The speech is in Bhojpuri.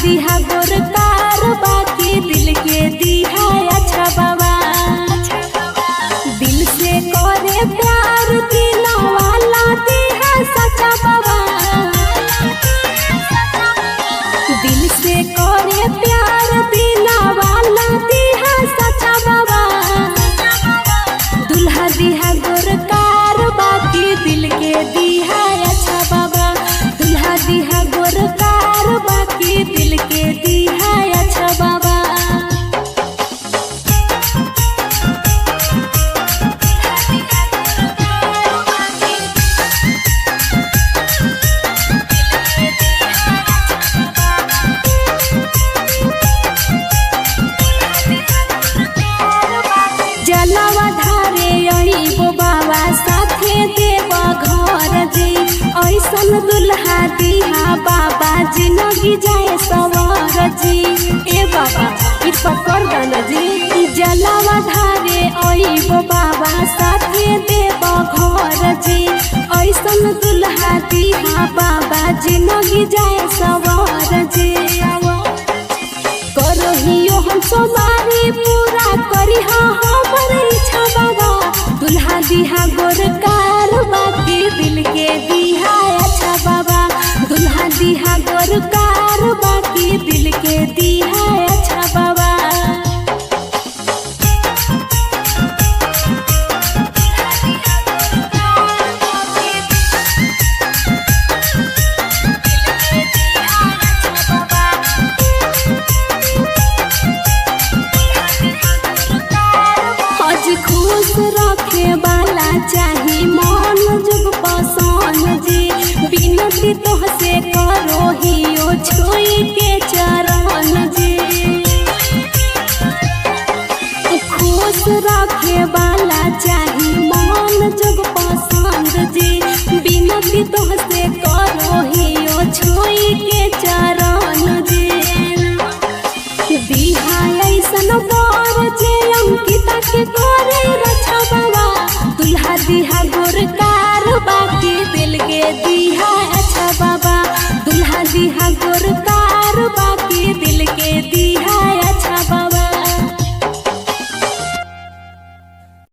दिहा गोरकार बाकी दिल के दिहा अच्छा बाबा। दिल से करे प्यार दिला वाला दिहा सच्चा बाबा। दिल से करे प्यार दिला वाला दिहा सच्चा बाबा। दुल्हा दिहा गोरकार बाकी दिल के दिहा अच्छा बाबा। दुल्हा दिहा गोरकार बाकी दिल के दिहा अच्छा बाबा। जलवा धारे अइबो बाबा साथे देव घर जी। ऐसन दुल्हा दिहा बाबा जिनगी जाए सवर जी। ए बाबा कृपा कर दाना जी। जलवा धारे अइबो बाबा साथे देव घर जी। ऐसन दुल्हा दिहा बाबा जिनगी जाए सवर जी। करहियो हम सोमारी पूरा करी हाँ हमर इच्छा बाबा। दुल्हा दिहा गोरकार बाकी दिल के दिहा अच्छा बाबा। दुल्हा दिहा गोरकार बाकी दिल के दिहा अच्छा बाबा। आज खुश रखे वाला चाही मन जुग पसंद जी। बिनती तोहसे करो हियो छुई के चरण जी। खुश रखे वाला चाही मन जुग पसंद जी। बिनती तोहसे करो हियो छुई के चरण जी। दिहा ऐसन बर जे अंकिता के करे।